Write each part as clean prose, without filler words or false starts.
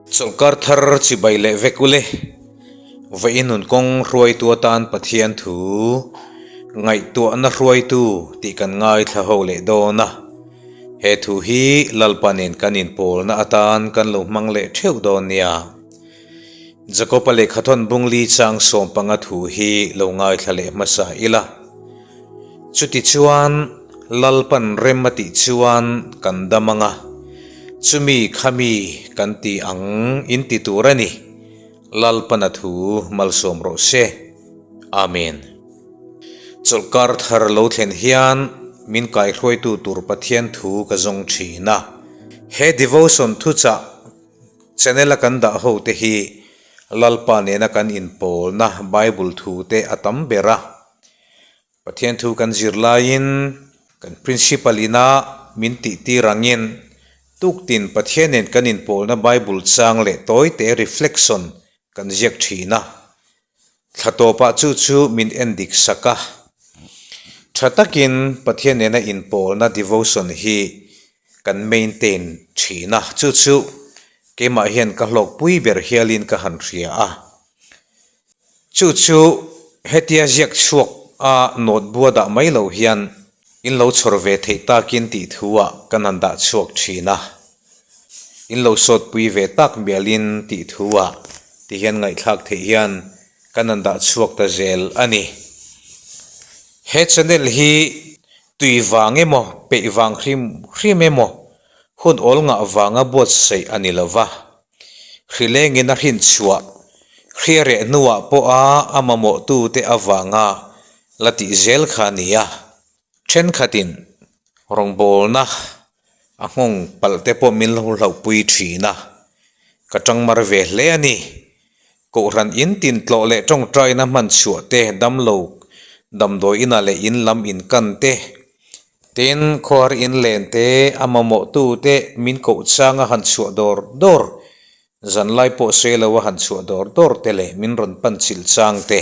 Chawlhkar thar chibai leh vek ule. Vawiin nun kawng hruaitu atan Pathian thu ngaihtuahna hruaitu tih kan ngaithla ho leh dawn a. He thu hi Lalpa nen kan inpawlna atan kan lo hmang leh theuh dawn nia. Jakob-a lehkhathawn bungli chang 15 thu hi lo ngaithla leh hmasa ila. Chutichuan, Lalpan rem a tih chuan kan dam ang a, chumi khami kan ti ang in ti tur a ni. Lalpan a thu malsawm rawh se. Amen. Chawlhkar thar lo thlen hian min kaihruaitu tur Pathian thu ka zawng thin a. He devotion thuchah Channel a kan dah ho te hi Lalpa nena kan inpawlna Bible thu te a tam ber a. Pathian thu kan zir laiin kan principal ina min tih tir angin tuktin Pathian nen kan inpawlna Bible chang leh tawi te reflection kan ziak thin a. Thla tawpah chu chu min en dik sak a. Tha takin Pathian nena inpawlna devotion hi kan maintain thin a, chu chu keimah hian ka hlawkpui ber hialin ka han hria a. Chu chu hetia ziak chhuak a note bua dah mai lo hian in lo chhawr ve theih takin tih thu-ah kan han dah chhuak thin a. In lo sawtpui ve tak mialin tih thu-ah ti hian ngaihthlak theih hian kan han dah chhuak ta zel a ni. He channel hi tui vang emaw, peih vang hrim hrim emaw, hun awl ngah vanga buatsaih a ni lo va. Hrilengin a hrin chhuah, hria reh hnuah pawha a mamawhtute avanga la tih zel kha a ni a. Thenkhatin rawngbawlna a nghawng palh te pawh min lo hlauhpui thin a, ka tangmar ve hle a ni. Kohhran in tin tlawh leh tawngtaina hman chhuah te, damlo damdawi inah leh in lam inkan te, tin khuar in len te, a mamawhtu te min koh changa han chhuah dawr dawr, Zanlai pawh sawi lo a han chhuah dawr dawr te leh min rawn pan chilh chang te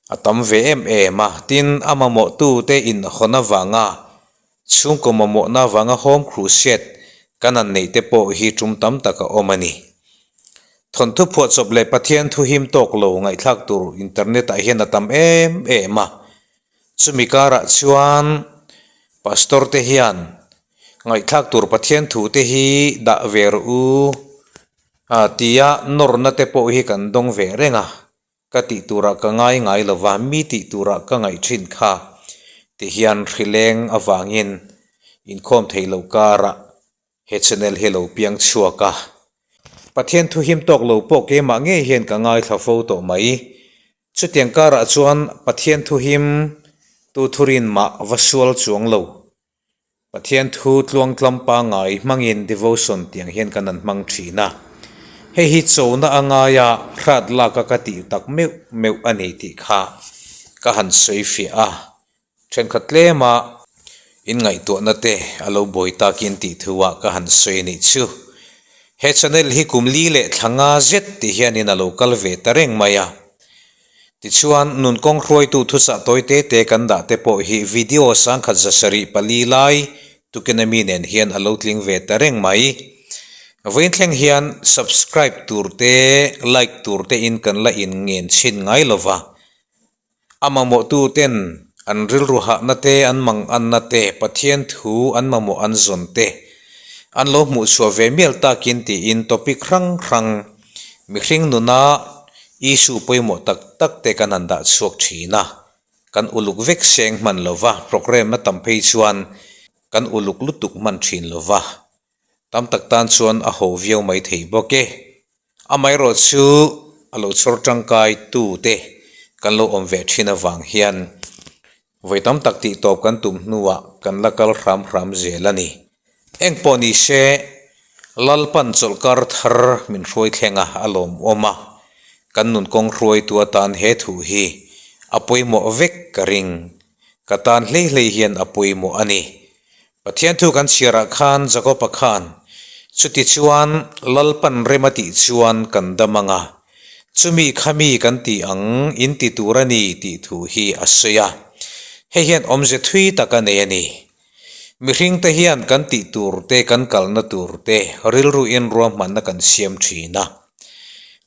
a tam ve em em a, tin a mamawhtu te inhawn avanga chhungkaw mamawhna avanga home crusade kan han neih te pawh hi tum tam tak a awm a ni. Thawnthu phuahchawp leh Pathian thu him tawk lo ngaihthlak tur internet ah hian a tam em em a, chumi karah chuan pastor te hian Ngaihthlak tur Pathian thu te hi dah ve rawh u a tia nawrna te pawh hi kan dawng ve reng a, ka tih turah ka ngai ngai lo va, mi tih turah ka ngaih thin kha ti hian hrileng avangin inkhawm theih loh karah he channel hi a lo piang chhuak a. Pathian thu him tawk lo pawh keimah ngei hian ka ngaithla fo tawh mai. Chutiang karah chuan Pathian thu him tu thurin mah va sual chuang lo. Pathian thu tluangtlam pangngai hmangin devotion tiang hian kan han hmang thin a. Hei hi chona a ngaia hrat lak a ka tih tak meuh meuh a ni tih kha ka han sawi fiah a. Thenkhat tlema inngaihtuahna te a lo buai takin tih thu ah ka han sawi a nih chu. He channel hi kum li leh thla nga zet ti hianin a lo kal ve ta reng mai a. Tichuan, nun kawng hruaitu thuchah tawi te te kan dah te pawh hi video 1704 lai tukin ami nen hian a lo tling ve ta reng mai. Vawiin thleng hian subscribe tur te, like tur te in kan la in ngen chhin ngai lo va. A mamawhtu ten an rilru hahna te, an manganna te, Pathian thu an mamawh an zawn te an lo hmuhchhuah ve mial takin tiin topic hrang hrang Mihring nuna issue pawimawh tak tak te kan han dah chhuak thin a, kan uluk vek seng hman lo va, programme a tam phei chuan kan uluk lutuk hman thin lo va, tam tak tan chuan a ho viau mai thei bawk e. Amaherawh chu a lo chhawr tangkai tu te kan lo awm ve thin avang hian vawi tam tak tih tawp kan tum hnuah kan la kal hram hram zel a ni. Engpawh ni se, Lalpan chawlhkar thar min hruai thleng a, a lawmawm a, kan nun kawng hruaitu atan he thu hi a pawimawh vek ka ring. Ka tan hlei hlei hian a pawimawh a ni. Pathian thu kan chhiarah khan Jakob-a khan, Chuti chuan Lalpan rem a tih chuan kan dam ang a, chumi khami kan ti ang in ti tur a ni tih thu hi a sawi a. Hei hian awmze thui tak a nei a ni. Mihringte hian kan tih tur te, kan kalna tur te rilru in ruahmanna kan siam thin a.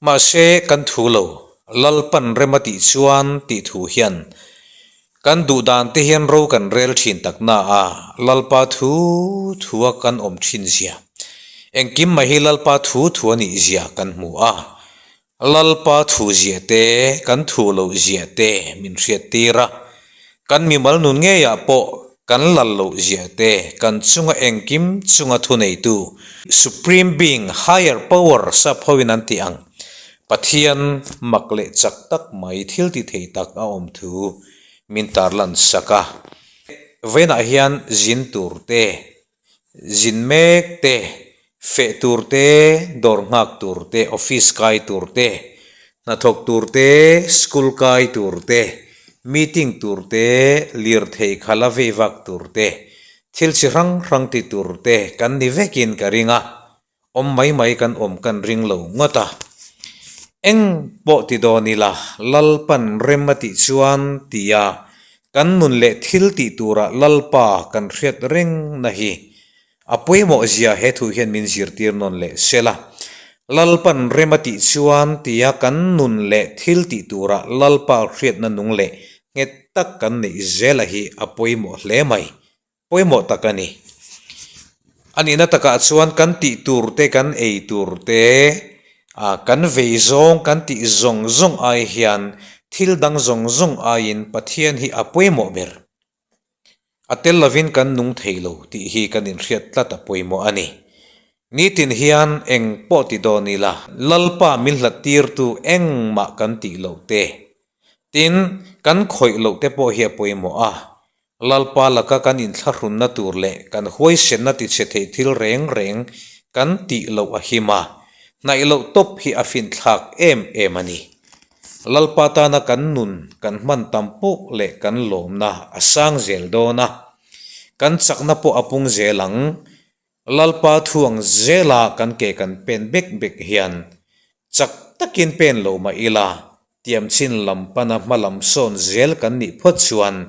Mahse, kan thu lo, Lalpan rem a tih chuan tih thu hian kan duh dan te hian ro kan rel thin tak na a, Lalpa thu thua kan awm thin zia, engkim mai hi Lalpa thu thu a nih zia kan hmu a. Lalpa thu ziah te, kan thu loh ziah te min hriat tir a, kan mimal nun ngeiah pawh kan lal loh ziah te, kan chunga engkim chunga thuneitu, Supreme Being, Higher Power, sap hoin an tih ang, Pathian mak leh chak tak mai thil ti thei tak a awm thu min tarlan sak a. Vawiinah hian zin tur te, Zin mek te, feh tur te, dawr nghak tur te, office kai tur te, hnathawk tur te, school kai tur te, meeting tur te, lirthei khala vei vak tur te, thil chi hrang hrang ti tur te kan ni vekin ka ring a. Awm mai mai kan awm kan ring lo ngawt a. Eng pawh ti dawn ila, Lalpan rem a tih chuan tia kan nun leh thil tih turah Lalpa kan hriat reng na hi a pawimawh zia he thu hian min zirtir nawn leh sel a. Lalpan rem a tih chuan tia kan nun leh thil tih turah Lalpa hriatna nung leh nghet tak kan neih zela hi a pawimawh hle mai. Pawimawh tak a ni. A nihna takah chuan kan tih tur te, kan ei tur te, ah kan vei zawng, kan tih zawng zawng ai hian thil dang zawng zawng aiin Pathian hi a pawimawh ber. A tel lovin kan nung thei lo tih hi kan inhriat tlat a pawimawh a ni. Nitin hian eng pawh ti dawn ila, Lalpa min hlat tirtu engmah kan tih loh te, tin kan khawih loh te pawh hi a pawimawh a. Lalpa laka kan inthlahrunna tur leh kan huaisenna tichhe thei thil reng reng kan tih loh a him a, hnaih loh tawp hi a finthlak em em a ni. Lalpa tana kan nun kan hman tam pawh leh kan lawmna a sang zel dawn a, kan chakna pawh a pung zel ang. Lalpa thu ang zela kan ke kan pen bek bek hian chak takin pen lo mah ila, tiamchin lam pana hma lam sawn zel kan nih phawt chuan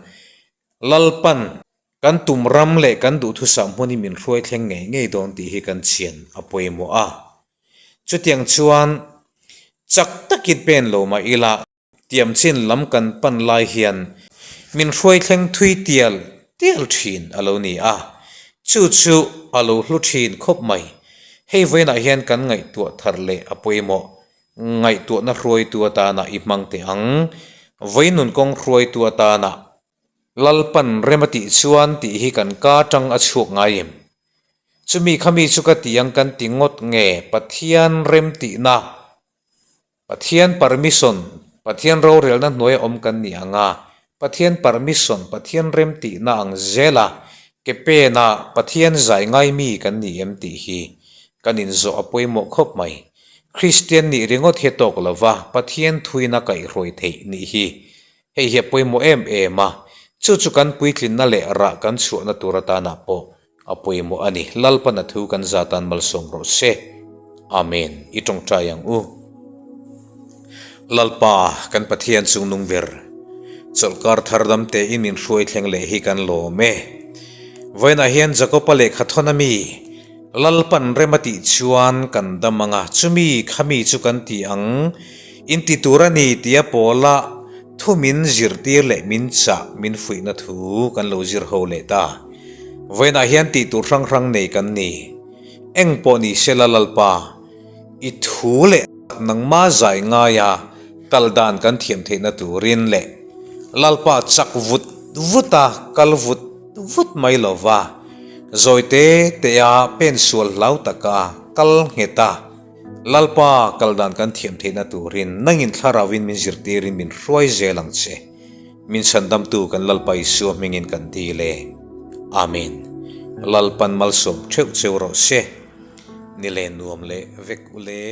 Lalpan kan tum ram leh kan duhthusam hmun hi min hruai thleng ngei ngei dawn tih hi kan chhian a pawimawh a. Chutiang chuan chak takin pen lo mah ila, Tiamchin lam kan pan lai hian min hruai thleng thui tial tial thin a lo ni a, chu chu a lo hlu thin khawp mai. Hei vawiinah hian kan ngaihtuah thar leh a pawimawh. Ngaihtuahna hruaitu atana i hmang teh ang. Vawiin nun kawng hruaitu atana Lalpan rem a tih chuan tih hi kan ka tang a chhuak ngai em? Chumi khami chu ka ti ang kan ti ngawt nge Pathian rem tihna Pathian permission, Pathian rorelna hnuaia awm kan ni ang a, Pathian permission, Pathian remtihna ang zela ke pena Pathian zai ngai mi kan ni em tih hi kan inzawh a pawimawh khawp mai. Kristian nih ringawt hi a tawk lo va, Pathian thuina kaihhruai theih nih hi hei hi a pawimawh em em a, chu chu kan puitlinna leh rah kan chhuahna tur atanah pawh A pawimawh a ni. Lalpan a thu kan za tan malsawm rawh se. Amen. I tawngtai ang u. Lalpa, kan Pathian chungnung ber, chawlhkar thar dam tein min hruai thleng leh hi kan lawm e. Vawiinah hian Jakoba lehkha thawn a mi, Lalpan rem a tih chuan kan dam ang a, chumi khami chu kan ti ang, in ti tur a ni tia pawla thu min zirtir leh min chah min fuihna thu kan lo zir ho leh ta. Vawiinah hian tih tur hrang hrang nei kan ni. Eng pawh ni sela Lalpa, i thu leh nangma zai ngaia kal dan kan thiam theihna turin leh Lalpa chak vut vuta kal vut vut mai lova zawi te tea pen sual hlau taka kal ngheta Lalpa kal dan kan thiam theihna turin nangin thlarauin min zirtirin min hruai zel ang che. Min chhandamtu kan Lalpa Isua hmingin kan dil e. Amen. Lalpan malsawm theuh cheu rawh se. Ni le nuam leh vek u le.